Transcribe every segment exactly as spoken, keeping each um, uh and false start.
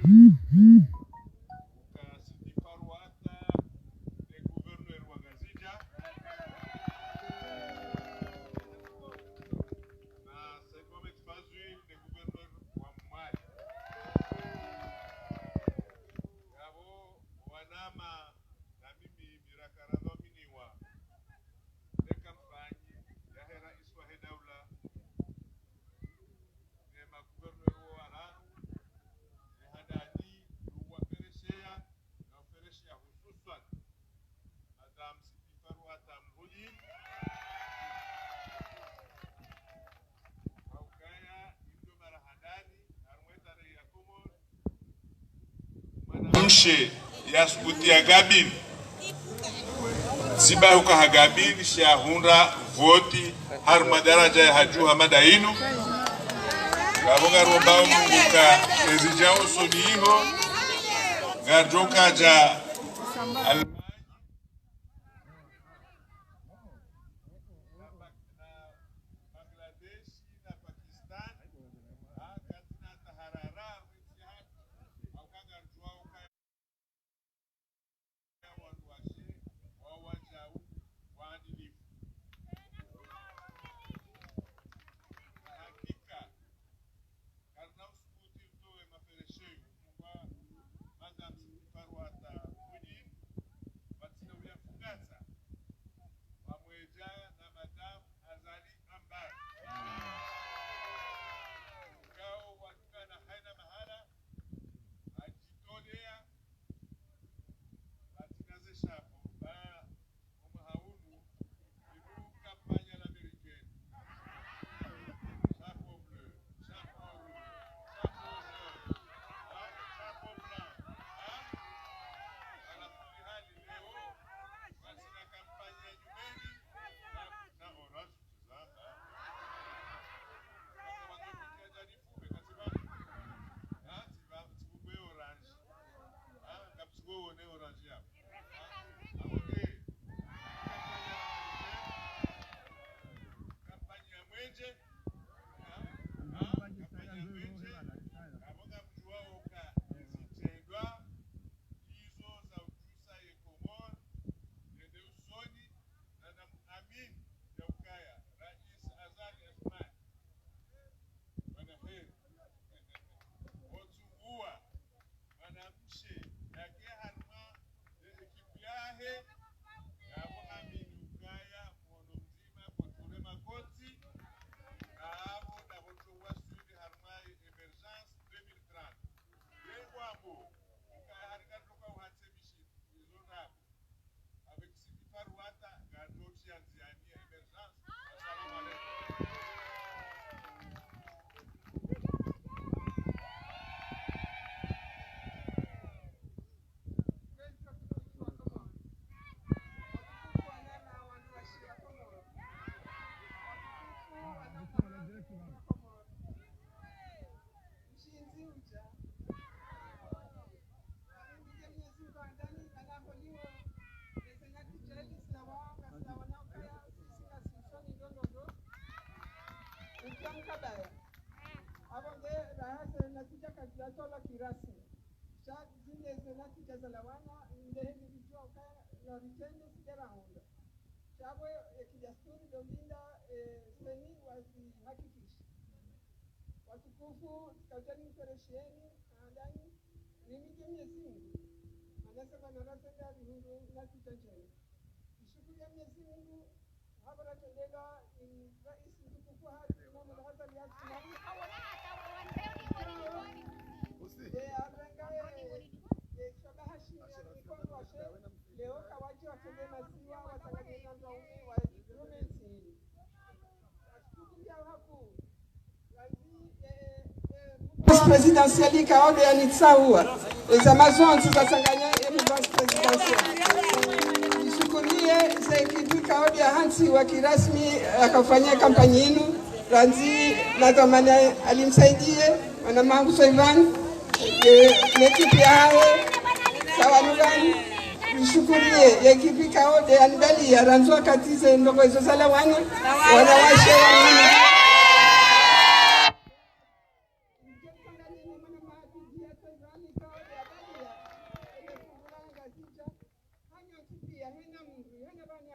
Uka Sidi Farwata nde gouverneur wa Ngazidja. Na Said Mohamed Fazul nde gouverneur wa Mwali. Yapvo wanama na mimi miraka radhwaminiwa ne kampanyi yahe rais wahe daula, ne magouverneur wo wararu, ne handani, nuwafereshea, na ufereshea hususwan Madame Sidi Farwata Mhudjini. Waukaya, indo mara handani, harumwa ye tarehi ya Komori, mwanamshe yasubuti ya gabini. Siba huka ha gabini, shahundra voti, harumwa daraja ya hadju hama nda inu. Ngapvo ngarombao Mungu ka ezi djao usoni iho, ngaridjo kadja al- Bangladesh na Pakistan, ha, katsina taharara, wetsi haki, ha ukaya ngaridjuao ukaya wandru washe, wao wadjau, waadilifu. Na hakika, karina usubuti utowe maferesheo, kwa Madame Sidi Farwata Mhudjini, watsina uyafungatsa, wamwedja na Madame Azali Ambari. Ngao wadungana haina mahala, wadjitolea, watsina ze shapo, ba, omwaha unu, inu campagne à l'américaine. Chapeau bleu, chapeau rouge, chapeau jaune, hein, chapeau blanc, hein. Ala kulli hali leo, watsina campagne ya nyumeni, na, na orange. Na namuamini ya ukaya Rais Azali Assoumani, mwana heri, otsungua mwanamshe yake harumwa ye ekipu yahe, yamuamini ukaya mwono mdzima koture makoti, na apvo ndapvo tsowa suivi harumwa ye émergence deux mille trente. Ye ngwambo, ukaya hari ngaritoka uhatse mishi, izo ndapvo. Avec Sidi Farwata, ngaridjo tsi anziani ya émergence. Assalamu alaikum. Mshindzi udja. Arimike Mwenyezi Mungu handani, kana holiwo, eze natija eli silawa, kasilawa na ukaya, sisi ngasi usoni ndo ndo ndo. Ukia mkabaya. Apvo nge raha ze natija kazidjatolwa kirasmi. Sha zinde ze natija zalawana, nde heli ridjuwa ukaya, na ritende sidera hundra. Sha apvo, eh, kidjasturi ndo linda, eh, CENI wazihakikishe. Watukufu, tsikadjani mferesheni, handani, rimike Mwenyezi Mungu. Mana sema na rasenda rihundru natija ndjema. Rishukuriye Mwenyezi Mungu, hapvo ratrendela, mm, rais mtukufu hatru, Mohamed Azali Assoumani. Ye, arenga, ye, ye, shabaha shini ya mikono washe, leo kawadji watrende masiwa, watsanganye na ndrongoo, wa, wa, Vice présidentielle ikao ndo yanitsaua. Eza mazontsi zatsanganya ye vice présidentielle. Nishukuriye ze ekipi ikao ndo yahantsiwa kirasmi, yakafanya kampanyi inu. Randzi na dhwamana Ali Msaidie, mwana mangu Soivan, ye, ye ekipi yahahe, sawa nuvani. Nishukuriye ye ekipi ikao ndo yanibaliya randzi wakati ze ndrongoo izo zalawana, wanawashe wanu.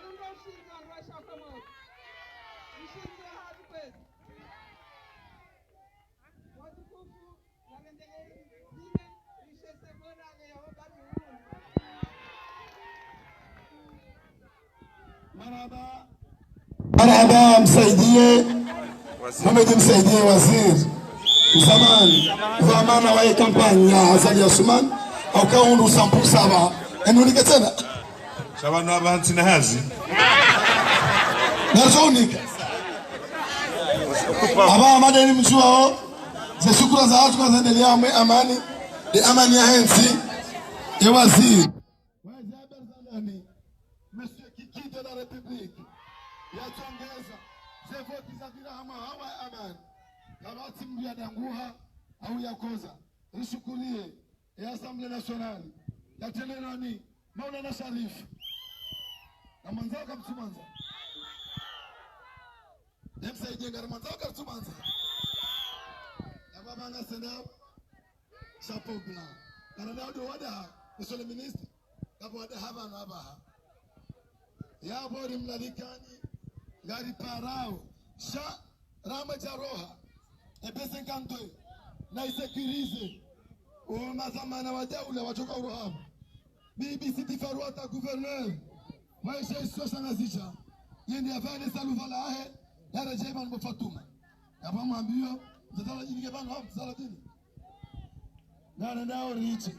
Nungo mshindzi wa ndrwasha Komori. Mshindzi wa hatru kwezi. Watukufu, na wendelee zine, richesse morale ya wabaki huu. Marahaba. Marahaba, Msaidie. Mohamed Msaidie, waziri. Mzamani, dhwamana wa ye kampanyi ya Azali Assoumani, au kaundu sampu saba. Enu nike tsena. Sha pvanu apvaha ntsina hazi. Nazo unika. Apvaha madeni mdjuwao, ze shukura zahatru kazendeleya mwe amani, nde amani yahe ntsi, ye waziri. Waziri Barzanani, Monsieur Kiki de la République, yatsongeza, ze voti zapvira hamwe hawa amani. Kapvatsi mndru yadanguha, au yakoza. Rishukuriye, ye Assemblée Nationale, yatrendwa ni Maulana Sharif. Namwandzao kamtsumwandza? Ye Msaidie ngarimwandzao kamtsumwandza? Yapvo apvaha ngasendao. Chapeau blanc. Kana na udo wadaha, Monsieur le Ministre, kapvo wadaha pvanu apvaha. Yapvo rimlalikani, ngariparao. Sha, rama djaroha. E B cinquante-deux, na isécurisé. O madhwamana wa daula wadjoka uroha pvo. Bibi Sitti Farouata, gouverneur wa ye isiwa sha Ngazidja, yende yavale saluva lahe, yaredjei pvanu bo Fatuma. Yapvo mwambiyo, mzadala djini ke pvanu, ha, mzadala djini. Ngarendao ritsi.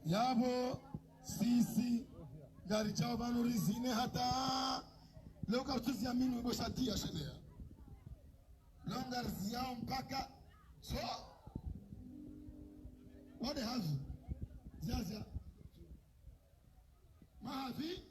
Yapvo sisi, ngaridjao pvanu rizine hata leo kartsuzi ya minu ibo shatiya shelea. Leo ngariziyao mpaka so. Wade hazi. Ziazia. Mahavi.